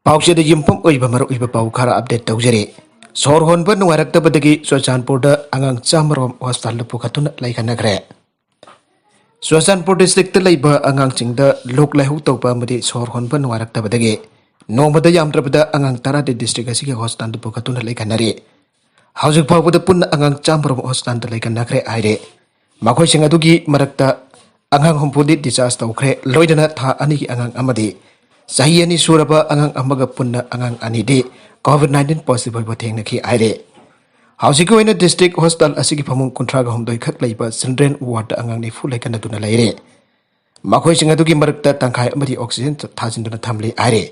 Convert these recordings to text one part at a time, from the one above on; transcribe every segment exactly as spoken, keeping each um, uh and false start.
ꯄꯥꯎꯆꯦꯗ ꯌꯨꯝꯐꯝ ꯑꯣꯏꯕ ꯃꯔꯨꯑꯣꯏꯕ ꯄꯥꯎ ꯈꯔ ꯑꯞꯗꯦꯠ ꯇꯧꯖꯔꯤ꯫ ꯁꯣꯔ ꯍꯣꯟꯕ ꯅꯨꯡꯉꯥꯏꯔꯛꯇꯕꯗꯒꯤ ꯆꯨꯔꯆꯥꯟꯄꯨꯔꯗ ꯑꯉꯥꯡ ꯆꯥꯝꯃꯔꯣꯝ ꯍꯣꯁꯄꯤꯇꯥꯜꯗ ꯄꯨꯈꯠꯇꯨꯅ ꯂꯩꯈꯟꯅꯈ꯭ꯔꯦ꯫ ꯆꯨꯔꯆꯥꯟꯄꯨꯔ ꯗꯤꯁꯇ꯭ꯔꯤꯛꯇ ꯂꯩꯕ ꯑꯉꯥꯡꯁꯤꯡꯗ ꯂꯣꯛ ꯂꯥꯏꯍꯧ ꯇꯧꯕ ꯑꯃꯗꯤ ꯁꯣꯔ ꯍꯣꯟꯕ ꯅꯨꯡꯉꯥꯏꯔꯛꯇꯕꯗꯒꯤ ꯅꯣꯡꯃꯗ ꯌꯥꯝꯗ꯭ꯔꯕꯗ ꯑꯉꯥꯡ ꯇꯔꯥꯗꯤ ꯗꯤꯁꯇ꯭ꯔꯤꯛ ꯑꯁꯤꯒꯤ ꯍꯣꯁꯄꯤꯇꯥꯜꯗ ꯄꯨꯈꯠꯇꯨꯅ ꯂꯩꯈꯟꯅꯔꯤ꯫ ꯍꯧꯖꯤꯛ ꯐꯥꯎꯕꯗ ꯄꯨꯟꯅ ꯑꯉꯥꯡ ꯆꯥꯝꯃꯔꯣꯝ ꯍꯣꯁꯄꯤꯇꯥꯜꯗ ꯂꯩꯈꯟꯅꯈ꯭ꯔꯦ ꯍꯥꯏꯔꯦ꯫ ꯃꯈꯣꯏꯁꯤꯡ ꯑꯗꯨꯒꯤ ꯃꯔꯛꯇ ꯑꯉꯥꯡ ꯍꯨꯝꯐꯨꯗꯤ ꯗꯤꯁꯆꯥꯔꯖ ꯇꯧꯈ꯭ꯔꯦ, ꯂꯣꯏꯅꯅ ꯊꯥ ꯑꯅꯤꯒꯤ ꯑꯉꯥꯡ ꯑꯃꯗꯤ ꯆꯍꯤ ꯑꯅꯤ ꯁꯨꯔꯕ ꯑꯉꯥꯡ ꯑꯃꯒ ꯄꯨꯟꯅ ꯑꯉꯥꯡ ꯑꯅꯤꯗꯤ ꯀꯣꯚꯤꯗ ꯅꯥꯏꯟꯇꯤꯟ ꯄꯣꯖꯤꯇꯤꯚ ꯑꯣꯏꯕ ꯊꯦꯡꯅꯈꯤ ꯍꯥꯏꯔꯦ꯫ ꯍꯧꯖꯤꯛꯀꯤ ꯑꯣꯏꯅ ꯗꯤꯁꯇ꯭ꯔꯤꯛ ꯍꯣꯁꯄꯤꯇꯥꯜ ꯑꯁꯤꯒꯤ ꯐꯃꯨꯡ ꯀꯨꯟꯊ꯭ꯔꯥꯒ ꯍꯨꯝꯗꯣꯏ ꯈꯛ ꯂꯩꯕ ꯆꯤꯜꯗ꯭ꯔꯦꯟ ꯋꯥꯔꯗ ꯑꯉꯥꯡ ꯅꯤꯐꯨ ꯂꯩꯈꯟꯅꯗꯨꯅ ꯂꯩꯔꯦ꯫ ꯃꯈꯣꯏꯁꯤꯡ ꯑꯗꯨꯒꯤ ꯃꯔꯛꯇ ꯇꯪꯈꯥꯏ ꯑꯃꯗꯤ ꯑꯣꯛꯁꯤꯖꯦꯟ ꯊꯥꯖꯤꯟꯗꯨꯅ ꯊꯝꯂꯤ ꯍꯥꯏꯔꯦ꯫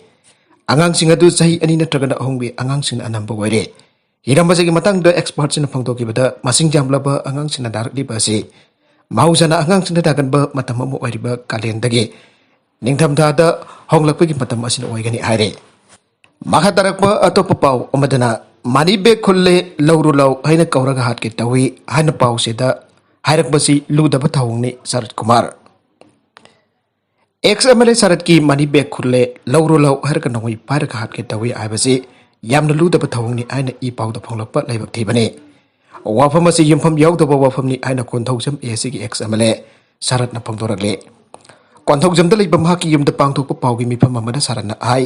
ꯑꯉꯥꯡꯁꯤꯡ ꯑꯗꯨ ꯆꯍꯤ ꯑꯅꯤ ꯅꯠꯇ꯭ꯔꯒꯅ ꯑꯍꯨꯝꯒꯤ ꯑꯉꯥꯡꯁꯤꯡꯅ ꯑꯅꯝꯕ ꯑꯣꯏꯔꯦ꯫ ꯍꯤꯔꯝ ꯑꯁꯤꯒꯤ ꯃꯇꯥꯡꯗ ꯑꯦꯛꯁꯄꯔꯠꯁꯤꯡꯅ ꯐꯣꯡꯗꯣꯛꯈꯤꯕꯗ, ꯃꯁꯤꯡ ꯌꯥꯝꯂꯕ ꯑꯉꯥꯡꯁꯤꯡꯅ ꯅꯥꯔꯛꯂꯤꯕ ꯑꯁꯤ ꯃꯍꯧꯁꯥꯅ ꯑꯉꯥꯡꯁꯤꯡꯗ ꯅꯥꯒꯟꯕ ꯃꯇꯝ ꯑꯃ ꯑꯣꯏꯔꯤꯕ ꯀꯥꯂꯦꯟꯗꯒꯤ ꯅꯤꯡꯊꯝꯊꯥꯗ ꯍꯣꯡꯂꯛꯄꯒꯤ ꯃꯇꯝ ꯑꯁꯤꯅ ꯑꯣꯏꯒꯅꯤ ꯍꯥꯏꯔꯦ꯫ ꯃꯈꯥ ꯇꯥꯔꯛꯄ ꯑꯇꯣꯞꯄ ꯄꯥꯎ ꯑꯃꯗꯅ, "ꯃꯅꯤ ꯕꯦꯒ ꯈꯨꯜꯂꯦ, ꯂꯧꯔꯨ ꯂꯥꯎ" ꯍꯥꯏꯅ ꯀꯧꯔꯒ ꯍꯥꯠꯀꯦ ꯇꯧꯏ ꯍꯥꯏꯅ ꯄꯥꯎꯆꯦꯗ ꯍꯥꯏꯔꯛꯄꯁꯤ ꯂꯨꯗꯕ ꯊꯧꯑꯣꯡꯅꯤ, Sarat Kumar. Ex M L A ꯁꯔꯠꯀꯤ "ꯃꯅꯤ ꯕꯦꯒ ꯈꯨꯜꯂꯦ, ꯂꯧꯔꯨ ꯂꯥꯎ" ꯍꯥꯏꯔꯒ ꯅꯣꯡꯃꯩ ꯄꯥꯏꯔꯒ ꯍꯥꯠꯀꯦ ꯇꯧꯏ ꯍꯥꯏꯕꯁꯤ ꯌꯥꯝꯅ ꯂꯨꯗꯕ ꯊꯧꯑꯣꯡꯅꯤ ꯍꯥꯏꯅ ꯏ ꯄꯥꯎꯗ ꯐꯣꯡꯂꯛꯄ ꯂꯥꯏꯕꯛ ꯊꯤꯕꯅꯤ꯫ ꯋꯥꯐꯝ ꯑꯁꯤ ꯌꯨꯝꯐꯝ ꯌꯥꯎꯗꯕ ꯋꯥꯐꯝꯅꯤ ꯍꯥꯏꯅ ꯀꯣꯟꯊꯧꯖꯝ ꯑꯦ ꯁꯤꯒꯤ ꯑꯦꯛꯁ ꯑꯦꯝ ꯑꯦꯜ ꯑꯦ ꯁꯔꯠꯅ ꯐꯣꯡꯗꯣꯔꯛꯂꯤ꯫ ꯀꯣꯟꯊꯧꯖꯝꯗ ꯂꯩꯕ ꯃꯍꯥꯛꯀꯤ ꯌꯨꯝꯗ ꯄꯥꯡꯊꯣꯛꯄ ꯄꯥꯎꯒꯤ ꯃꯤꯐꯝ ꯑꯃꯗ ꯁꯔꯠꯅ ꯍꯥꯏ,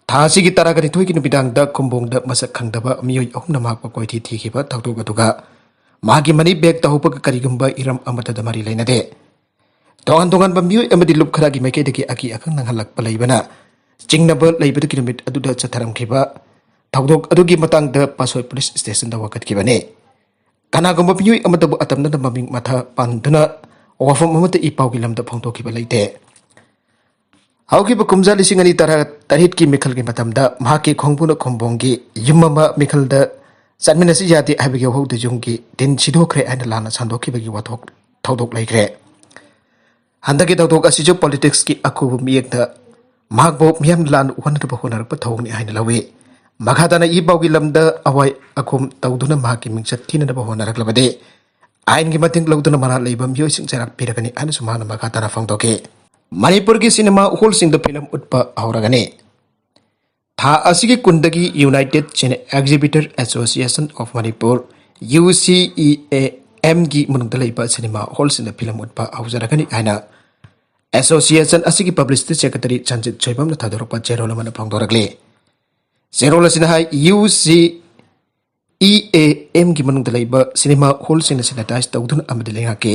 ꯊꯥ ꯑꯁꯤꯒꯤ ꯇꯔꯥꯒ ꯅꯤꯊꯣꯏꯒꯤ ꯅꯨꯃꯤꯗꯥꯡꯗ ꯈꯨꯝꯕꯣꯡꯗ ꯃꯁꯛ ꯈꯪꯗꯕ ꯃꯤꯑꯣꯏ ꯑꯍꯨꯝꯅ ꯃꯍꯥꯛꯄꯨ ꯀꯣꯏꯊꯤ ꯊꯤꯈꯤꯕ ꯊꯧꯗꯣꯛ ꯑꯗꯨꯒ ꯃꯍꯥꯛꯀꯤ ꯃꯅꯤ ꯕꯦꯒ ꯇꯧꯍꯧꯕꯒ ꯀꯔꯤꯒꯨꯝꯕ ꯍꯤꯔꯝ ꯑꯃꯠꯇꯗ ꯃꯔꯤ ꯂꯩꯅꯗꯦ꯫ ꯇꯣꯉꯥꯟ ꯇꯣꯉꯥꯟꯕ ꯃꯤꯑꯣꯏ ꯑꯃꯗꯤ ꯂꯨꯞ ꯈꯔꯒꯤ ꯃꯥꯏꯀꯩꯗꯒꯤ ꯑꯀꯤ ꯑꯈꯪ ꯅꯪꯍꯜꯂꯛꯄ ꯂꯩꯕꯅ ꯆꯤꯡꯅꯕ ꯂꯩꯕꯗꯒꯤ ꯅꯨꯃꯤꯠ ꯑꯗꯨꯗ ꯆꯠꯊꯔꯝꯈꯤꯕ ꯊꯧꯗꯣꯛ ꯑꯗꯨꯒꯤ ꯃꯇꯥꯡꯗ ꯄꯥꯠꯁꯣꯏ ꯄꯨꯂꯤꯁ ꯁ꯭ꯇꯦꯁꯟꯗ ꯋꯥꯀꯠꯈꯤꯕꯅꯤ꯫ ꯀꯅꯥꯒꯨꯝꯕ ꯃꯤꯑꯣꯏ ꯑꯃꯠꯇꯕꯨ ꯑꯇꯝꯅꯅ ꯃꯃꯤꯡ ꯃꯊꯥ ꯄꯟꯗꯨꯅ ꯋꯥꯐꯝ ꯑꯃꯠꯇ ꯏ ꯄꯥꯎꯒꯤ ꯂꯝꯗ ꯐꯣꯡꯗꯣꯛꯈꯤꯕ ꯂꯩꯇꯦ꯫ ꯍꯧꯈꯤꯕ ꯀꯨꯝꯖꯥ ꯂꯤꯁꯤꯡ ꯑꯅꯤ ꯇꯔꯥ ꯇꯔꯦꯠꯀꯤ ꯃꯤꯈꯜꯒꯤ ꯃꯇꯝꯗ ꯃꯍꯥꯛꯀꯤ ꯈꯣꯡꯕꯨꯅ ꯈꯨꯝꯕꯣꯡꯒꯤ ꯌꯨꯝ ꯑꯃ ꯃꯤꯈꯜꯗ ꯆꯠꯃꯤꯟꯅꯁꯤ ꯌꯥꯗꯦ ꯍꯥꯏꯕꯒꯤ ꯍꯧꯍꯧꯗ ꯌꯨꯝꯒꯤ ꯇꯤꯟ ꯁꯤꯗꯣꯛꯈ꯭ꯔꯦ ꯍꯥꯏꯅ ꯂꯥꯟꯅ ꯁꯟꯗꯣꯛꯈꯤꯕꯒꯤ ꯋꯥꯊꯣꯛ ꯊꯧꯗꯣꯛ ꯂꯩꯈ꯭ꯔꯦ꯫ ꯍꯟꯗꯛꯀꯤ ꯊꯧꯗꯣꯛ ꯑꯁꯤꯁꯨ ꯄꯣꯂꯤꯇꯤꯛꯁꯀꯤ ꯑꯈꯨꯕ ꯃꯤꯌꯦꯛꯇ ꯃꯍꯥꯛꯄꯨ ꯃꯤꯌꯥꯝꯅ ꯂꯥꯟ ꯑꯣꯛꯍꯟꯅꯕ ꯍꯣꯠꯅꯔꯛꯄ ꯊꯧꯑꯣꯡꯅꯤ ꯍꯥꯏꯅ ꯂꯧꯏ꯫ ꯃꯈꯥ ꯇꯥꯅ ꯏ ꯄꯥꯎꯒꯤ ꯂꯝꯗ ꯑꯋꯥꯏ ꯑꯈꯨꯝ ꯇꯧꯗꯨꯅ ꯃꯍꯥꯛꯀꯤ ꯃꯤꯡꯆꯠ ꯊꯤꯅꯅꯕ ꯍꯣꯠꯅꯔꯛꯂꯕꯗꯤ ꯑꯥꯏꯟꯒꯤ ꯃꯇꯦꯡ ꯂꯧꯗꯨꯅ ꯃꯔꯥꯜ ꯂꯩꯕ ꯃꯤꯑꯣꯏꯁꯤꯡ ꯆꯩꯔꯥꯛ ꯄꯤꯔꯒꯅꯤ ꯍꯥꯏꯅꯁꯨ ꯃꯍꯥꯛꯅ ꯃꯈꯥ ꯇꯥꯅ ꯐꯣꯡꯗꯣꯛꯈꯤ꯫ ꯃꯅꯤꯄꯨꯔꯒꯤ ꯁꯤꯅꯦꯃꯥ ꯍꯣꯜꯁꯤꯡꯗ ꯐꯤꯂꯝ ꯎꯠꯄ ꯍꯧꯔꯒꯅꯤ꯫ ꯊꯥ ꯑꯁꯤꯒꯤ ꯀꯨꯟꯗꯒꯤ United Cine Exhibitor Association of Manipur, UCEAM ꯒꯤ ꯃꯅꯨꯡꯗ ꯂꯩꯕ ꯁꯤꯅꯦꯃꯥ ꯍꯣꯜꯁꯤꯡꯗ ꯐꯤꯂꯝ ꯎꯠꯄ ꯍꯧꯖꯔꯒꯅꯤ ꯍꯥꯏꯅ ꯑꯦꯁꯣꯁꯤꯌꯦꯁꯟ ꯑꯁꯤꯒꯤ ꯄꯕ꯭ꯂꯤꯁꯤꯇꯤ ꯁꯦꯀ꯭ꯔꯦꯇꯔꯤ ꯆꯟꯖꯤꯠ ꯁꯣꯏꯕꯝꯅ ꯊꯥꯗꯣꯔꯛꯄ ꯆꯦꯔꯣꯜ ꯑꯃꯅ ꯐꯣꯡꯗꯣꯔꯛꯂꯤ꯫ ꯆꯦꯔꯣꯜ ꯑꯁꯤꯅ ꯍꯥꯏ, UCEAM ꯒꯤ ꯃꯅꯨꯡꯗ ꯂꯩꯕ ꯁꯤꯅꯦꯃꯥ ꯍꯣꯜꯁꯤꯡꯅ ꯁꯦꯅꯤꯇꯥꯏꯖ ꯇꯧꯗꯨꯅ ꯑꯃꯗꯤ ꯂꯩꯉꯥꯛꯀꯤ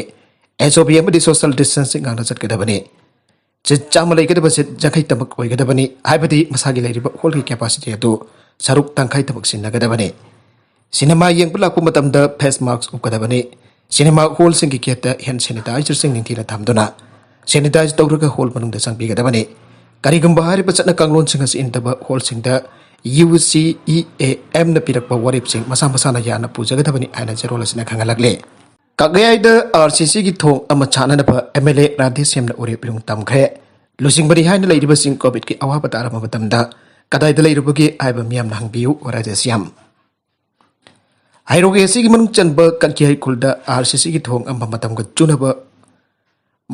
SOP ꯑꯃꯗꯤ social distancing ꯉꯥꯛꯅ ꯆꯠꯀꯗꯕꯅꯤ꯫ ꯁꯤꯠ ꯆꯥꯝꯃ ꯂꯩꯒꯗꯕ ꯁꯤꯠ ꯌꯥꯡꯈꯩ ꯇꯃꯛ ꯑꯣꯏꯒꯗꯕꯅꯤ, ꯍꯥꯏꯕꯗꯤ ꯃꯁꯥꯒꯤ ꯂꯩꯔꯤꯕ ꯍꯣꯜꯒꯤ ꯀꯦꯄꯥꯁꯤꯇꯤ ꯑꯗꯨ ꯁꯔꯨꯛ ꯇꯪꯈꯥꯏ ꯇꯃꯛ ꯁꯤꯟꯅꯒꯗꯕꯅꯤ꯫ ꯁꯤꯅꯦꯃꯥ ꯌꯦꯡꯕ ꯂꯥꯛꯄ ꯃꯇꯝꯗ ꯐꯦꯁ ꯃꯥꯛꯁ ꯎꯞꯀꯗꯕꯅꯤ꯫ ꯁꯤꯅꯦꯃꯥ ꯍꯣꯜꯁꯤꯡꯒꯤ ꯒꯦꯠꯇ ꯍꯦꯟ ꯁꯦꯅꯤꯇꯥꯏꯖꯔꯁꯤꯡ ꯅꯤꯡꯊꯤꯅ ꯊꯝꯗꯨꯅ ꯁꯦꯅꯤꯇꯥꯏꯖ ꯇꯧꯔꯒ ꯍꯣꯜ ꯃꯅꯨꯡꯗ ꯆꯪꯕꯤꯒꯗꯕꯅꯤ꯫ ꯀꯔꯤꯒꯨꯝꯕ ꯍꯥꯏꯔꯤꯕ ꯆꯠꯅ ꯀꯥꯡꯂꯣꯟꯁꯤꯡ ꯑꯁꯤ ꯏꯟꯗꯕ ꯍꯣꯜꯁꯤꯡꯗ UCEAM ꯅ ꯄꯤꯔꯛꯄ ꯋꯥꯔꯦꯞꯁꯤꯡ ꯃꯁꯥ ꯃꯁꯥꯅ ꯌꯥꯅ ꯄꯨꯖꯒꯗꯕꯅꯤ ꯍꯥꯏꯅ ꯆꯦꯔꯣꯜ ꯑꯁꯤꯅ ꯈꯪꯍꯜꯂꯛꯂꯤ꯫ ꯀꯛꯌꯥꯏꯗ RCC ꯒꯤ ꯊꯣꯡ ꯑꯃ ꯁꯥꯅꯅꯕ MLA ꯔꯥꯙꯦꯁ꯭ꯌꯥꯝꯅ ꯎꯔꯦꯞ ꯏꯍꯨꯟ ꯇꯝꯈ꯭ꯔꯦ꯫ ꯂꯨꯆꯤꯡꯕꯅꯤ ꯍꯥꯏꯅ ꯂꯩꯔꯤꯕꯁꯤꯡ ꯀꯣꯚꯤꯗꯀꯤ ꯑꯋꯥꯕ ꯇꯥꯔꯕ ꯃꯇꯝꯗ ꯀꯗꯥꯏꯗ ꯂꯩꯔꯨꯕꯒꯦ ꯍꯥꯏꯕ ꯃꯤꯌꯥꯝꯅ ꯍꯪꯕꯤꯌꯨ, ꯔꯥꯙꯦꯁ꯭ꯌꯥꯝ꯫ ꯍꯩꯔꯣꯛ ACꯒꯤ ꯃꯅꯨꯡ ꯆꯟꯕ ꯀꯛꯌꯥꯏ ꯈꯨꯜꯗ RCC ꯒꯤ ꯊꯣꯡ ꯑꯃ ꯃꯇꯝꯒ ꯆꯨꯅꯕ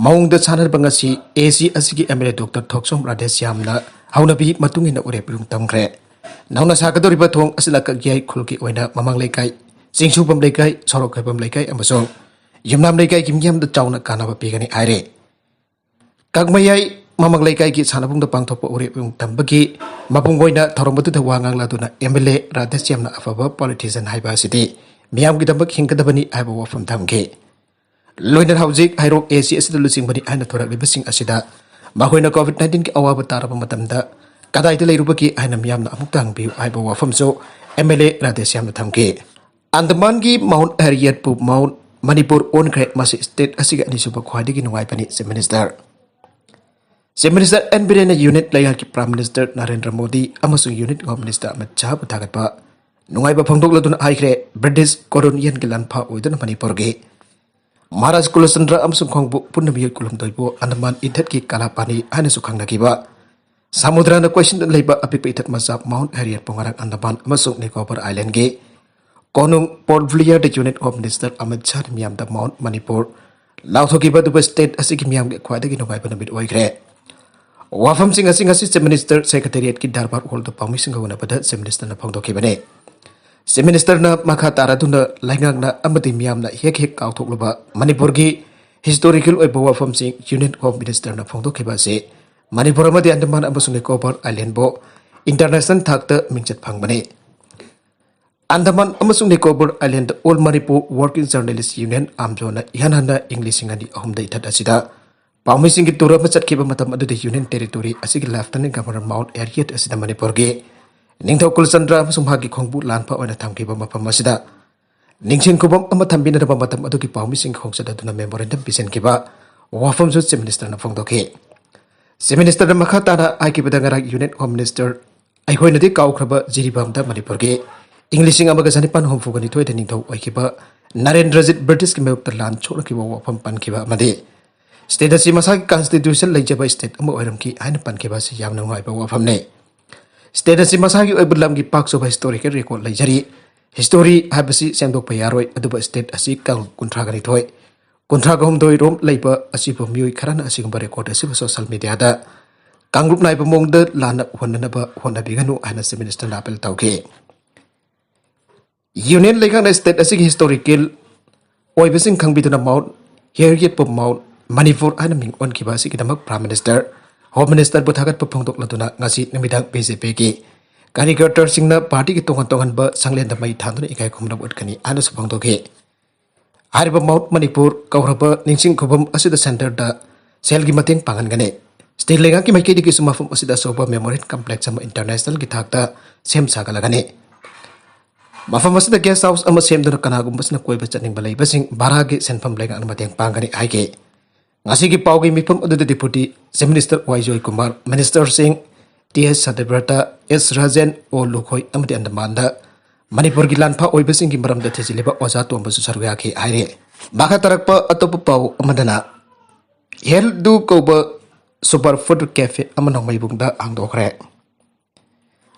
ꯃꯑꯣꯡꯗ ꯁꯥꯟꯅꯔꯕ ꯉꯁꯤ AC ꯑꯁꯤꯒꯤ MLA ꯗꯣꯛꯇꯔ ꯊꯣꯛꯆꯣꯝ ꯔꯥꯙꯦꯁ꯭ꯌꯥꯝꯅ ꯍꯧꯅꯕꯤ ꯃꯇꯨꯡ ꯏꯟꯅ ꯎꯔꯦꯞ ꯏꯍꯨꯟ ꯇꯝꯈ꯭ꯔꯦ꯫ ꯅꯧꯅ ꯁꯥꯒꯗꯧꯔꯤꯕ ꯊꯣꯡ ꯑꯁꯤꯅ ꯀꯛꯌꯥꯏ ꯈꯨꯜꯒꯤ ꯑꯣꯏꯅ ꯃꯃꯥꯡ ꯂꯩꯀꯥꯏ, ꯆꯤꯡꯁꯨꯕꯝ ꯂꯩꯀꯥꯏ, ꯁꯣꯔꯣꯛ ꯈꯣꯏꯕꯝ ꯂꯩꯀꯥꯏ ꯑꯃꯁꯨꯡ ꯌꯨꯝꯅꯥꯝ ꯂꯩꯀꯥꯏꯒꯤ ꯃꯤꯌꯥꯝꯗ ꯆꯥꯎꯅ ꯀꯥꯟꯅꯕ ꯄꯤꯒꯅꯤ ꯍꯥꯏꯔꯦ꯫ ꯀꯛꯃꯌꯥꯏ ꯃꯃꯥꯡ ꯂꯩꯀꯥꯏꯒꯤ ꯁꯥꯟꯅꯕꯨꯡꯗ ꯄꯥꯡꯊꯣꯛꯄ ꯎꯔꯦꯞ ꯏꯍꯨꯟ ꯇꯝꯕꯒꯤ ꯃꯄꯨꯡ ꯑꯣꯏꯅ ꯊꯧꯔꯝ ꯑꯗꯨꯗ ꯋꯥ ꯉꯥꯡꯂꯗꯨꯅ MLA ꯔꯥꯙꯦꯁ꯭ꯌꯥꯝꯅ ꯑꯐꯕ ꯄꯣꯂꯤꯇꯤꯁꯤꯌꯥꯟ ꯍꯥꯏꯕ ꯑꯁꯤꯗꯤ ꯃꯤꯌꯥꯝꯒꯤꯗꯃꯛ ꯍꯤꯡꯒꯗꯕꯅꯤ ꯍꯥꯏꯕ ꯋꯥꯐꯝ ꯊꯝꯈꯤ꯫ ꯂꯣꯏꯅꯅ ꯍꯧꯖꯤꯛ ꯍꯩꯔꯣꯛ AC ꯑꯁꯤꯗ ꯂꯨꯆꯤꯡꯕꯅꯤ ꯍꯥꯏꯅ ꯊꯣꯔꯛꯂꯤꯕꯁꯤꯡ ꯑꯁꯤꯗ ꯃꯈꯣꯏꯅ COVID nineteen ꯒꯤ ꯑꯋꯥꯕ ꯇꯥꯔꯕ ꯃꯇꯝꯗ ꯀꯗꯥꯏꯗ ꯂꯩꯔꯨꯕꯒꯦ ꯍꯥꯏꯅ ꯃꯤꯌꯥꯝꯅ ꯑꯃꯨꯛꯇ ꯍꯪꯕꯤꯌꯨ ꯍꯥꯏꯕ ꯋꯥꯐꯝꯁꯨ MLA ꯔꯥꯙꯦꯁ꯭ꯌꯥꯝꯅ ꯊꯝꯈꯤ꯫ ꯑꯟꯗꯃꯥꯟꯒꯤ ꯃꯥꯎꯟ ꯍꯦꯔꯤꯌꯠꯄꯨ ꯃꯥꯎꯟ ꯃꯅꯤꯄꯨꯔ ꯑꯣꯟꯈ꯭ꯔꯦ, ꯃꯁꯤ ꯁ꯭ꯇꯦꯠ ꯑꯁꯤꯒꯤ ꯑꯅꯤꯁꯨꯕ ꯈ꯭ꯋꯥꯏꯗꯒꯤ ꯅꯨꯡꯉꯥꯏꯕꯅꯤ, Chief Minister꯫ Chief Minister N ꯕꯤꯔꯦꯟꯅ unit ꯂꯩꯉꯥꯛꯀꯤ Prime Minister ꯅꯔꯦꯟꯗ꯭ꯔ ꯃꯣꯗꯤ ꯑꯃꯁꯨꯡ unit Home Minister ꯑꯃꯤꯠ ꯁꯥꯍꯕꯨ ꯊꯥꯒꯠꯄ ꯅꯨꯡꯉꯥꯏꯕ ꯐꯣꯡꯗꯣꯛꯂꯗꯨꯅ ꯍꯥꯏꯈ꯭ꯔꯦ, ꯕ꯭ꯔꯤꯇꯤꯁ ꯀꯣꯂꯣꯅꯤꯌꯟꯒꯤ ꯂꯥꯟꯐꯥ ꯑꯣꯏꯗꯨꯅ ꯃꯅꯤꯄꯨꯔꯒꯤ ꯃꯍꯥꯔꯥꯖ ꯀꯨꯂꯆꯟꯗ꯭ꯔ ꯑꯃꯁꯨꯡ ꯈꯣꯡꯕꯨ ꯄꯨꯟꯅ ꯃꯤꯑꯣꯏ ꯀꯨꯟꯍꯨꯝꯗꯣꯏꯕꯨ ꯑꯟꯗꯃꯥꯟ ꯏꯊꯠꯀꯤ ꯀꯂꯥꯄꯥꯅꯤ ꯍꯥꯏꯅꯁꯨ ꯈꯪꯅꯈꯤꯕ ꯁꯃꯨꯗ꯭ꯔꯅ ꯀꯣꯏꯁꯤꯟꯗꯨꯅ ꯂꯩꯕ ꯑꯄꯤꯛꯄ ꯏꯊꯠ ꯃꯆꯥ ꯃꯥꯎꯟ ꯍꯦꯔꯤꯌꯠꯄꯨ ꯉꯔꯥꯡ ꯑꯟꯗꯃꯥꯟ ꯑꯃꯁꯨꯡ ꯅꯤꯀꯣꯕꯔ ꯑꯥꯏꯂꯦꯟꯒꯤ ꯀꯣꯅꯨꯡ ꯄꯣꯔꯠ ꯕ꯭ꯂꯤꯌꯔꯗ unit Home Minister ꯑꯃꯤꯠ ꯁꯥꯍꯅ ꯃꯤꯌꯥꯝꯗ ꯃꯥꯎꯟ ꯃꯅꯤꯄꯨꯔ ꯂꯥꯎꯊꯣꯛꯈꯤꯕ ꯑꯗꯨꯕꯨ ꯁ꯭ꯇꯦꯠ ꯑꯁꯤꯒꯤ ꯃꯤꯌꯥꯝꯒꯤ ꯈ꯭ꯋꯥꯏꯗꯒꯤ ꯅꯨꯡꯉꯥꯏꯕ ꯅꯨꯃꯤꯠ ꯑꯣꯏꯈ꯭ꯔꯦ꯫ ꯋꯥꯐꯝꯁꯤꯡ ꯑꯁꯤ ꯉꯁꯤ Chief Minister Secretariatꯀꯤ Durbar Hallꯗ ꯄꯥꯎꯃꯤꯁꯤꯡꯒ ꯎꯅꯕꯗ Chief Ministerꯅ ꯐꯣꯡꯗꯣꯛꯈꯤꯕꯅꯤ꯫ Chief Ministerꯅ ꯃꯈꯥ ꯇꯥꯔꯗꯨꯅ ꯂꯩꯉꯥꯛꯅ ꯑꯃꯗꯤ ꯃꯤꯌꯥꯝꯅ ꯍꯦꯛ ꯍꯦꯛ ꯀꯥꯎꯊꯣꯛꯂꯕ ꯃꯅꯤꯄꯨꯔꯒꯤ historical ꯑꯣꯏꯕ ꯋꯥꯐꯝꯁꯤꯡ Union Home Ministerꯅ ꯐꯣꯡꯗꯣꯛꯈꯤꯕ ꯑꯁꯤ ꯃꯅꯤꯄꯨꯔ ꯑꯃꯗꯤ ꯑꯟꯗꯃꯥꯟ ꯑꯃꯁꯨꯡ ꯅꯤꯀꯣꯕꯔ Islandꯕꯨ international ꯊꯥꯛꯇ ꯃꯤꯡꯆꯠ ꯐꯪꯕꯅꯤ꯫ ꯑꯟꯗꯃꯥꯟ ꯑꯃꯁꯨꯡ Nicobar Island All Manipur Working Journalist Union, AMJOꯅ ꯏꯍꯥꯟ ꯍꯥꯟꯅ ꯏꯪ ꯂꯤꯁꯤꯡ ꯑꯅꯤ ꯑꯍꯨꯝꯗ ꯏꯊꯠ ꯑꯁꯤꯗ ꯄꯥꯎꯃꯤꯁꯤꯡꯒꯤ tour ꯑꯃ ꯆꯠꯈꯤꯕ ꯃꯇꯝ ꯑꯗꯨꯗ Union Territory ꯑꯁꯤꯒꯤ Lieutenant Governor Mount Harriet ꯑꯁꯤꯗ ꯃꯅꯤꯄꯨꯔꯒꯤ ꯅꯤꯡꯊꯧ ꯀꯨꯜꯆꯟꯗ꯭ꯔ ꯑꯃꯁꯨꯡ ꯃꯍꯥꯛꯀꯤ ꯈꯣꯡꯕꯨ ꯂꯥꯟꯐ ꯑꯣꯏꯅ ꯊꯝꯈꯤꯕ ꯃꯐꯝ ꯑꯁꯤꯗ ꯅꯤꯡꯁꯤꯡ ꯈꯨꯕꯝ ꯑꯃ ꯊꯝꯕꯤꯅꯅꯕ ꯃꯇꯝ ꯑꯗꯨꯒꯤ ꯄꯥꯎꯃꯤꯁꯤꯡꯒꯤ ꯈꯣꯡꯆꯠ ꯑꯗꯨꯅ memorandum ꯄꯤꯁꯤꯟꯈꯤꯕ ꯋꯥꯐꯝꯁꯨ Chief Ministerꯅ ꯐꯣꯡꯗꯣꯛꯈꯤ꯫ Chief Ministerꯅ ꯃꯈꯥ ꯇꯥꯅ ꯍꯥꯏꯈꯤꯕꯗ, ꯉꯔꯥꯡ Union Home Minister ꯑꯩꯈꯣꯏꯅꯗꯤ ꯀꯥꯎꯈ꯭ꯔꯕ ꯖꯤꯔꯤꯕꯥꯝꯗ ꯃꯅꯤꯄꯨꯔꯒꯤ ꯏꯪ ꯂꯤꯁꯤꯡ ꯑꯃꯒ ꯆꯅꯤꯄꯥꯟ ꯍꯨꯝꯐꯨꯒ ꯅꯤꯊꯣꯏꯗ ꯅꯤꯡꯊꯧ ꯑꯣꯏꯈꯤꯕ ꯅꯔꯦꯟꯗ꯭ꯔꯖꯤꯠ Britishꯀꯤ ꯃꯥꯌꯣꯛꯇ ꯂꯥꯟ ꯁꯣꯛꯅꯈꯤꯕ ꯋꯥꯐꯝ ꯄꯟꯈꯤꯕ ꯑꯃꯗꯤ state ꯑꯁꯤ ꯃꯁꯥꯒꯤ constitution ꯂꯩꯖꯕ state ꯑꯃ ꯑꯣꯏꯔꯝꯈꯤ ꯍꯥꯏꯅ ꯄꯟꯈꯤꯕ ꯑꯁꯤ ꯌꯥꯝꯅ ꯅꯨꯡꯉꯥꯏꯕ ꯋꯥꯐꯝꯅꯤ꯫ State ꯑꯁꯤ ꯃꯁꯥꯒꯤ ꯑꯣꯏꯕ ꯂꯝꯒꯤ ꯄꯥꯛ ꯆꯥꯎꯕ historical record ꯂꯩꯖꯔꯤ꯫ History ꯍꯥꯏꯕꯁꯤ ꯁꯦꯝꯗꯣꯛꯄ ꯌꯥꯔꯣꯏ, ꯑꯗꯨꯕꯨ state ꯑꯁꯤ ꯀꯥꯡꯂꯨꯞ ꯀꯨꯟꯊ꯭ꯔꯥꯒ ꯅꯤꯊꯣꯏ, ꯀꯨꯟꯊ꯭ꯔꯥꯒ ꯍꯨꯝꯗꯣꯏ ꯔꯣꯝ ꯂꯩꯕ ꯑꯁꯤꯕꯨ ꯃꯤꯑꯣꯏ ꯈꯔꯅ ꯑꯁꯤꯒꯨꯝꯕ record ꯑꯁꯤꯕꯨ social mediaꯗ ꯀꯥꯡꯂꯨꯞ ꯅꯥꯏꯕ ꯃꯑꯣꯡꯗ ꯂꯥꯟꯅ ꯎꯍꯟꯅꯅꯕ ꯍꯣꯠꯅꯕꯤꯒꯅꯨ ꯍꯥꯏꯅ Chief Ministerꯅ appeal ꯇꯧꯈꯤ꯫ Union ꯂꯩꯉꯥꯛꯅ state ꯑꯁꯤꯒꯤ historical ꯑꯣꯏꯕꯁꯤꯡ ꯈꯪꯕꯤꯗꯨꯅ Mount Harrietꯄꯨ Mount ꯃꯅꯤꯄꯨꯔ ꯍꯥꯏꯅ ꯃꯤꯡ ꯑꯣꯟꯈꯤꯕ ꯑꯁꯤꯒꯤꯗꯃꯛ Prime Minister, Home Ministerꯕꯨ ꯊꯥꯒꯠꯄ ꯐꯣꯡꯗꯣꯛꯂꯗꯨꯅ ꯉꯁꯤ ꯅꯨꯃꯤꯗꯥꯡ BJPꯒꯤ ꯀꯥꯔꯤꯀꯔꯇꯔꯁꯤꯡꯅ partyꯒꯤ ꯇꯣꯉꯥꯟ ꯇꯣꯉꯥꯟꯕ ꯁꯪꯂꯦꯟꯗ ꯃꯩ ꯊꯥꯗꯨꯅ ꯏꯀꯥꯏ ꯈꯨꯝꯅꯕ ꯎꯠꯀꯅꯤ ꯍꯥꯏꯅꯁꯨ ꯐꯣꯡꯗꯣꯛꯈꯤ꯫ ꯍꯥꯏꯔꯤꯕ Mount ꯃꯅꯤꯄꯨꯔ ꯀꯧꯔꯕ ꯅꯤꯡꯁꯤꯡ ꯈꯨꯕꯝ ꯑꯁꯤꯗ centreꯗ ꯁꯦꯜꯒꯤ ꯃꯇꯦꯡ ꯄꯥꯡꯍꯟꯒꯅꯤ꯫ State ꯂꯩꯉꯥꯛꯀꯤ ꯃꯥꯏꯀꯩꯗꯒꯤꯁꯨ ꯃꯐꯝ ꯑꯁꯤꯗ ꯑꯆꯧꯕ memorial complex ꯑꯃ internationalꯒꯤ ꯊꯥꯛꯇ ꯁꯦꯝ ꯁꯥꯒꯠꯂꯒꯅꯤ꯫ ꯃꯐꯝ ꯑꯁꯤꯗ guest house ꯑꯃ ꯁꯦꯝꯗꯨꯅ ꯀꯅꯥꯒꯨꯝꯕꯁꯤꯅ ꯀꯣꯏꯕ ꯆꯠꯅꯤꯡꯕ ꯂꯩꯕꯁꯤꯡ ꯚꯔꯥꯒꯤ ꯁꯦꯟꯐꯝ ꯂꯩꯉꯥꯛꯅ ꯃꯇꯦꯡ ꯄꯥꯡꯒꯅꯤ ꯍꯥꯏꯈꯤ꯫ ꯉꯁꯤꯒꯤ ꯄꯥꯎꯒꯤ ꯃꯤꯐꯝ ꯑꯗꯨꯗ Deputy Chief Minister ꯋꯥꯏ ꯖꯣꯏꯀꯨꯃꯥꯔ, Ministerꯁꯤꯡ ꯇꯤ ꯑꯦꯁ ꯁꯇ꯭ꯌꯕ꯭ꯔꯇ, ꯑꯦꯁ ꯔꯥꯖꯦꯟ, ꯑꯣ ꯂꯨꯈꯣꯏ ꯑꯃꯗꯤ ꯑꯟꯗꯃꯥꯟꯗ ꯃꯅꯤꯄꯨꯔꯒꯤ ꯂꯥꯟꯐꯥ ꯑꯣꯏꯕꯁꯤꯡꯒꯤ ꯃꯔꯝꯗ ꯊꯤꯖꯤꯜꯂꯤꯕ ꯑꯣꯖꯥ ꯇꯣꯝꯕꯁꯨ ꯁꯔꯨꯛ ꯌꯥꯈꯤ ꯍꯥꯏꯔꯤ꯫ ꯃꯈꯥ ꯇꯥꯔꯛꯄ ꯑꯇꯣꯞꯄ ꯄꯥꯎ ꯑꯃꯗꯅ, ꯍꯦꯜꯗꯨ ꯀꯧꯕ super food cafe ꯑꯃ ꯅꯣꯡꯃꯩꯕꯨꯡꯗ ꯍꯥꯡꯗꯣꯛꯈ꯭ꯔꯦ꯫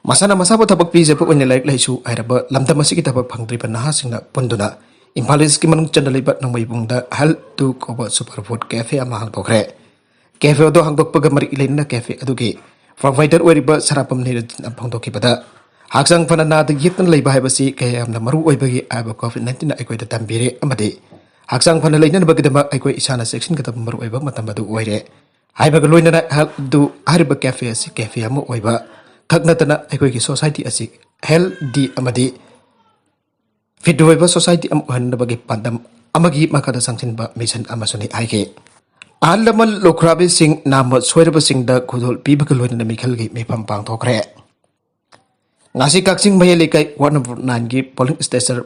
ꯃꯁꯥꯅ ꯃꯁꯥꯕꯨ ꯊꯕꯛ ꯄꯤꯖꯕ ꯑꯣꯏꯅ ꯂꯥꯏꯔꯤꯛ ꯂꯥꯏꯁꯨ ꯍꯩꯔꯕ ꯂꯝꯗꯝ ꯑꯁꯤꯒꯤ ꯊꯕꯛ ꯐꯪꯗ꯭ꯔꯤꯕ ꯅꯍꯥꯁꯤꯡꯅ ꯄꯨꯟꯗꯨꯅ ꯏꯝꯐꯥꯜ ꯏꯁꯀꯤ ꯃꯅꯨꯡ ꯆꯟꯅ ꯂꯩꯕ ꯅꯣꯡꯃꯩꯕꯨꯡꯗ ꯍꯦꯜꯗꯨ ꯀꯧꯕ super food cafe ꯑꯃ ꯍꯥꯡꯗꯣꯛꯈ꯭ꯔꯦ꯫ ꯀꯦꯐꯦ ꯑꯗꯨ ꯍꯥꯡꯗꯣꯛꯄꯒ ꯃꯔꯤ ꯂꯩꯅꯅ ꯀꯦꯐꯦ ꯑꯗꯨꯒꯤ ꯄ꯭ꯔꯣꯚꯥꯏꯗꯔ ꯑꯣꯏꯔꯤꯕ ꯁꯅꯥꯄꯝ ꯅꯤꯔꯟꯖꯟꯅ ꯐꯣꯡꯗꯣꯛꯈꯤꯕꯗ, ꯍꯛꯆꯥꯡ ꯐꯅ ꯅꯥꯗ ꯌꯦꯛꯇꯅ ꯂꯩꯕ ꯍꯥꯏꯕꯁꯤ ꯀꯌꯥ ꯌꯥꯝꯅ ꯃꯔꯨ ꯑꯣꯏꯕꯒꯦ ꯍꯥꯏꯕ ꯀꯣꯚꯤꯗ ꯅꯥꯏꯟꯇꯤꯟꯅ ꯑꯩꯈꯣꯏꯗ ꯇꯝꯕꯤꯔꯦ ꯑꯃꯗꯤ ꯍꯛꯆꯥꯡ ꯐꯅ ꯂꯩꯅꯅꯕꯒꯤꯗꯃꯛ ꯑꯩꯈꯣꯏ ꯏꯁꯥꯅ ꯆꯦꯛꯁꯤꯟꯒꯗꯕ ꯃꯔꯨꯑꯣꯏꯕ ꯃꯇꯝ ꯑꯗꯨ ꯑꯣꯏꯔꯦ꯫ ꯍꯥꯏꯕꯒ ꯂꯣꯏꯅꯅ ꯍꯦꯜꯊ ꯑꯗꯨ ꯍꯥꯏꯔꯤꯕ ꯀꯦꯐꯦ ꯑꯁꯤ ꯀꯦꯐꯦ ꯑꯃ ꯑꯣꯏꯕ ꯈꯛ ꯅꯠꯇꯅ ꯑꯩꯈꯣꯏꯒꯤ ꯁꯣꯁꯥꯏꯇꯤ ꯑꯁꯤ ꯍꯦꯜꯊꯤ ꯑꯃꯗꯤ ꯐꯤꯠ ꯑꯣꯏꯕ ꯁꯣꯁꯥꯏꯇꯤ ꯑꯃ ꯑꯣꯏꯍꯟꯅꯕꯒꯤ ꯄꯥꯟꯗꯝ ꯑꯃꯒꯤ ꯃꯈꯥꯗ ꯆꯪꯁꯤꯟꯕ ꯃꯤꯁꯟ ꯑꯃꯁꯨꯅꯤ ꯍꯥꯏꯈꯤ꯫ ꯑꯍꯜ ꯂꯃꯟ ꯂꯨꯈ꯭ꯔꯥꯕꯤꯁꯤꯡ ꯅꯥꯝꯃ ꯁꯣꯏꯔꯕꯁꯤꯡꯗ ꯈꯨꯗꯣꯜ ꯄꯤꯕꯒ ꯂꯣꯏꯅꯅ ꯃꯤꯈꯜꯒꯤ ꯃꯤꯐꯝ ꯄꯥꯡꯊꯣꯛꯈ꯭ꯔꯦ꯫ ꯉꯁꯤ ꯀꯛꯆꯤꯡ ꯃꯌꯥꯏ ꯂꯩꯀꯥꯏ ꯋꯥꯔꯗ ꯅꯝꯕꯔ ꯅꯥꯏꯟꯒꯤ polling station,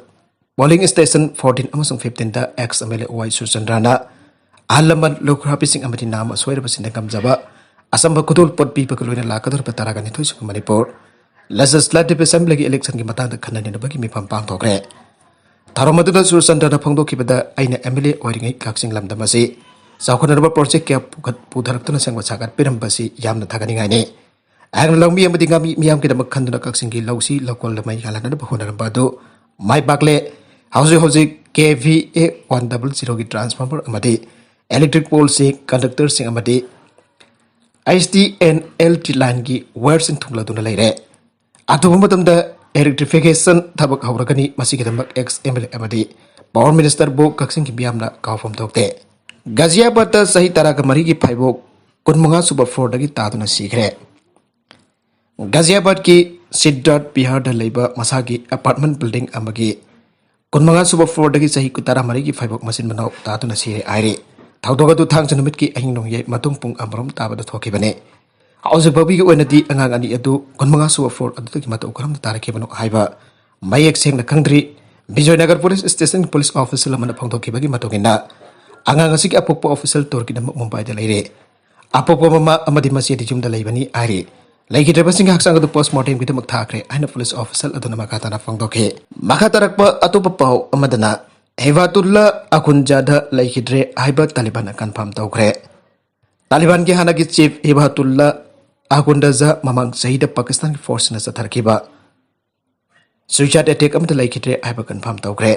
polling station fourteen ꯑꯃꯁꯨꯡ ꯐꯤꯐꯇꯤꯟꯗ ꯑꯦꯛꯁ ꯑꯦꯝ ꯑꯦꯜ ꯑꯦ ꯋꯥꯏ ꯁꯨꯔꯆꯟꯗ꯭ꯔꯅ ꯑꯍꯜ ꯂꯃꯟ ꯂꯨꯈ꯭ꯔꯥꯕꯤꯁꯤꯡ ꯑꯃꯗꯤ ꯅꯥꯝꯃ ꯁꯣꯏꯔꯕꯁꯤꯡꯗ ꯉꯝꯖꯕ ꯑꯆꯝꯕ ꯈꯨꯗꯣꯜꯄꯣꯠ ꯄꯤꯕꯒ ꯂꯣꯏꯅ ꯂꯥꯛꯀꯗꯧꯔꯤꯕ ꯇꯔꯥꯒ ꯅꯤꯊꯣꯏ ꯁꯨꯕ ꯃꯅꯤꯄꯨꯔ ꯂꯦꯖꯤꯁꯂꯦꯇꯤꯚ ꯑꯦꯁꯦꯝꯕ꯭ꯂꯤꯒꯤ ꯏꯂꯦꯛꯁꯟꯒꯤ ꯃꯇꯥꯡꯗ ꯈꯟꯅ ꯅꯩꯅꯕꯒꯤ ꯃꯤꯐꯝ ꯄꯥꯡꯊꯣꯛꯈ꯭ꯔꯦ꯫ ꯊꯧꯔꯝ ꯑꯗꯨꯗ ꯁꯨꯔꯆꯟꯗ꯭ꯔꯅ ꯐꯣꯡꯗꯣꯛꯈꯤꯕꯗ, ꯑꯩꯅ ꯑꯦꯝ ꯑꯦꯜ ꯑꯦ ꯑꯣꯏꯔꯤꯉꯩ ꯀꯛꯆꯤꯡ ꯂꯝꯗꯝ ꯑꯁꯤ ꯆꯥꯎꯈꯠꯅꯅꯕ ꯄ꯭ꯔꯣꯖꯦꯛ ꯀꯌꯥ ꯄꯨꯈꯠ-, ꯄꯨꯊꯔꯛꯇꯨꯅ ꯁꯦꯝꯒꯠ ꯁꯥꯒꯠꯄꯤꯔꯝꯕꯁꯤ ꯌꯥꯝꯅ ꯊꯥꯒꯠꯅꯤꯡꯉꯥꯏꯅꯤ꯫ ꯑꯩꯍꯥꯛꯅ ꯂꯧꯃꯤ ꯑꯃꯗꯤ ꯉꯥꯃꯤ ꯃꯤꯌꯥꯝꯒꯤꯗꯃꯛ ꯈꯟꯗꯨꯅ ꯀꯛꯆꯤꯡꯒꯤ ꯂꯧꯁꯤ ꯂꯧꯀꯣꯜꯗ ꯃꯩ ꯉꯥꯜꯍꯟꯅꯕ ꯍꯣꯠꯅꯔꯝꯕ ꯑꯗꯨ ꯃꯥꯏ ꯄꯥꯛꯂꯦ꯫ ꯍꯧꯖꯤꯛ ꯍꯧꯖꯤꯛ K V A one double ꯖꯤꯔꯣꯒꯤ ꯇ꯭ꯔꯥꯟꯁꯐꯣꯔꯃꯔ ꯑꯃꯗꯤ ꯏꯂꯦꯛꯇ꯭ꯔꯤꯛ ꯄꯣꯜꯁꯤꯡ, ꯀꯟꯗꯛꯇꯔꯁꯤꯡ ꯑꯃꯗꯤ H T and L T ꯂꯥꯏꯟꯒꯤ ꯋꯥꯌꯔꯁꯤꯡ ꯊꯨꯡꯂꯗꯨꯅ ꯂꯩꯔꯦ꯫ ꯑꯊꯨꯕ ꯃꯇꯝꯗ ꯏꯂꯦꯛꯇ꯭ꯔꯤꯐꯤꯀꯦꯁꯟ ꯊꯕꯛ ꯍꯧꯔꯒꯅꯤ꯫ ꯃꯁꯤꯒꯤꯗꯃꯛ ꯑꯦꯛꯁ ꯑꯦꯝ ꯑꯦꯜ ꯑꯦ ꯑꯃꯗꯤ ꯄꯥꯋꯔ ꯃꯤꯅꯤꯁꯇꯔꯕꯨ ꯀꯛꯆꯤꯡꯒꯤ ꯃꯤꯌꯥꯝꯅ ꯀꯥꯎꯐꯝ ꯊꯣꯛꯇꯦ꯫ ꯒꯥꯖꯤꯌꯥꯕꯥꯗꯇ ꯆꯍꯤ ꯇꯔꯥꯒ ꯃꯔꯤꯒꯤ ꯐꯥꯏꯕꯣꯛ ꯀꯨꯟꯃꯉꯥ ꯁꯨꯕ ꯐ꯭ꯂꯣꯔꯗꯒꯤ ꯇꯥꯗꯨꯅ ꯁꯤꯈ꯭ꯔꯦ꯫ ꯒꯥꯖꯤꯌꯥꯕꯥꯗꯀꯤ ꯁꯤꯗ꯭ꯙꯥꯔꯊ ꯕꯤꯍꯥꯔꯗ ꯂꯩꯕ ꯃꯁꯥꯒꯤ ꯑꯦꯄꯥꯔꯠꯃꯦꯟ ꯕꯤꯜꯗꯤꯡ ꯑꯃꯒꯤ ꯀꯨꯟꯃꯉꯥ ꯁꯨꯕ ꯐ꯭ꯂꯣꯔꯗꯒꯤ ꯆꯍꯤ ꯇꯔꯥꯃꯔꯤꯒꯤ ꯐꯥꯏꯕꯣꯛ ꯃꯆꯤꯟ ꯃꯅꯥꯎ ꯇꯥꯗꯨꯅ ꯁꯤꯔꯦ ꯍꯥꯏꯔꯤ꯫ ꯊꯧꯗꯣꯛ ꯑꯗꯨ ꯊꯥꯡꯖ ꯅꯨꯃꯤꯠꯀꯤ ꯑꯍꯤꯡ ꯅꯣꯡꯌꯥꯏ ꯃꯇꯨꯡ ꯄꯨꯡ ꯑꯃꯔꯣꯝ ꯇꯥꯕꯗ ꯊꯣꯛꯈꯤꯕꯅꯤ꯫ ꯍꯧꯖꯤꯛ ꯐꯥꯎꯕꯒꯤ ꯑꯣꯏꯅꯗꯤ ꯑꯉꯥꯡ ꯑꯅꯤ ꯑꯗꯨ ꯀꯨꯟꯃꯉꯥ ꯁꯨꯕ ꯐ꯭ꯂꯣꯔ ꯑꯗꯨꯗꯒꯤ ꯃꯇꯧ ꯀꯔꯝꯅ ꯇꯥꯔꯛꯈꯤꯕꯅꯣ ꯍꯥꯏꯕ ꯃꯌꯦꯛ ꯁꯦꯡꯅ ꯈꯪꯗ꯭ꯔꯤ꯫ ꯕꯤꯖꯣꯏꯅꯒꯔ ꯄꯨꯂꯤꯁ ꯁ꯭ꯇꯦꯁꯟꯒꯤ ꯄꯨꯂꯤꯁ ꯑꯣꯐꯤꯁꯔ ꯑꯃꯅ ꯐꯣꯡꯗꯣꯛꯈꯤꯕꯒꯤ ꯃꯇꯨꯡ ꯏꯟꯅ, ꯑꯉꯥꯡ ꯑꯁꯤꯒꯤ ꯑꯄꯣꯛꯄ ꯑꯣꯐꯤꯁꯔ ꯇꯣꯔꯀꯤꯟ ꯑꯃ ꯃꯨꯝꯕꯥꯏꯗ ꯂꯩꯔꯦ꯫ ꯑꯄꯣꯛꯄ ꯃꯃꯥ ꯑꯃꯗꯤ ꯃꯆꯦꯗꯤ ꯌꯨꯝꯗ ꯂꯩꯕꯅꯤ ꯍꯥꯏꯔꯤ꯫ ꯂꯩꯈꯤꯗ꯭ꯔꯕꯁꯤꯡꯒꯤ ꯍꯛꯆꯥꯡ ꯑꯗꯨ ꯄꯣꯁꯃꯣꯔꯇꯦꯝꯒꯤꯗꯃꯛ ꯊꯥꯈ꯭ꯔꯦ ꯍꯥꯏꯅ ꯄꯨꯂꯤꯁ ꯑꯣꯐꯤꯁꯔ ꯑꯗꯨꯅ ꯃꯈꯥ ꯇꯥꯅ ꯐꯣꯡꯗꯣꯛꯈꯤ꯫ ꯃꯈꯥ ꯇꯥꯔꯛꯄ ꯑꯇꯣꯞꯄ ꯄꯥꯎ ꯑꯃꯗꯅ, ꯍꯤꯕꯥꯇꯨꯜꯂꯥ ꯑꯈꯨꯟꯖꯥꯗ ꯂꯩꯈꯤꯗ꯭ꯔꯦ ꯍꯥꯏꯕ ꯇꯥꯂꯤꯕꯥꯟꯅ ꯀꯟꯐꯥꯔꯝ ꯇꯧꯈ꯭ꯔꯦ꯫ ꯇꯥꯂꯤꯕꯥꯟꯒꯤ ꯍꯥꯟꯅꯒꯤ ꯆꯤꯐ ꯍꯤꯕꯥꯇꯨꯜꯂꯥ ꯑꯈꯨꯟꯗꯖꯥ ꯃꯃꯥꯡ ꯆꯍꯤꯗ ꯄꯥꯀꯤꯁꯇꯥꯟꯒꯤ ꯐꯣꯔꯁꯁꯤꯡꯅ ꯆꯠꯊꯔꯛꯈꯤꯕ ꯁꯨꯏꯁꯥꯏꯗ ꯑꯦꯇꯦꯛ ꯑꯃꯗ ꯂꯩꯈꯤꯗ꯭ꯔꯦ ꯍꯥꯏꯕ ꯀꯟꯐꯥꯔꯝ ꯇꯧꯈ꯭ꯔꯦ꯫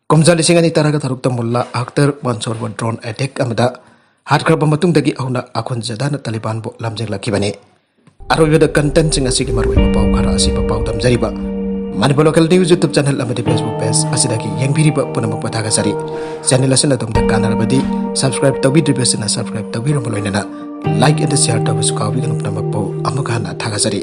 ꯀꯨꯝꯖꯥ ꯂꯤꯁꯤꯡ ꯑꯅꯤ ꯇꯔꯥꯒ ꯇꯔꯨꯛꯇ ꯃꯨꯜꯂꯥ ꯑꯈꯇꯔ ꯃꯟꯁꯣꯔꯕꯨ ꯗ꯭ꯔꯣꯟ ꯑꯦꯇꯦꯛ ꯑꯃꯗ ꯍꯥꯠꯈ꯭ꯔꯕ ꯃꯇꯨꯡꯗꯒꯤ ꯍꯧꯅ ꯑꯈꯨꯟ ꯖꯗꯥꯅ ꯇꯥꯂꯤꯕꯥꯟꯕꯨ ꯂꯝꯖꯤꯡꯂꯛꯈꯤꯕꯅꯤ꯫ ꯑꯔꯣꯏꯕꯗ contentꯁꯤꯡ ꯑꯁꯤꯒꯤ ꯃꯔꯨꯑꯣꯏꯕ ꯄꯥꯎ ꯈꯔ ꯑꯁꯤꯕ ꯄꯥꯎꯗꯝꯖꯔꯤꯕ Manipur Local News YouTube channel ꯑꯃꯗꯤ Facebook page ꯑꯁꯤꯗꯒꯤ ꯌꯦꯡꯕꯤꯔꯤꯕ ꯄꯨꯝꯅꯃꯛꯄꯨ ꯊꯥꯒꯠꯆꯔꯤ꯫ Channel ꯑꯁꯤꯅ ꯑꯗꯣꯝꯗ ꯀꯥꯟꯅꯔꯕꯗꯤ subscribe ꯇꯧꯕꯤꯗ꯭ꯔꯤꯕꯁꯤꯅ subscribe ꯇꯧꯕꯤꯔꯝꯕ ꯂꯣꯏꯅꯅ like and share ꯇꯧꯕꯁꯨ ꯀꯥꯎꯕꯤꯒꯅꯨ꯫ ꯄꯨꯝꯅꯃꯛꯄꯨ ꯑꯃꯨꯛ ꯍꯟꯅ ꯊꯥꯒꯠꯆꯔꯤ꯫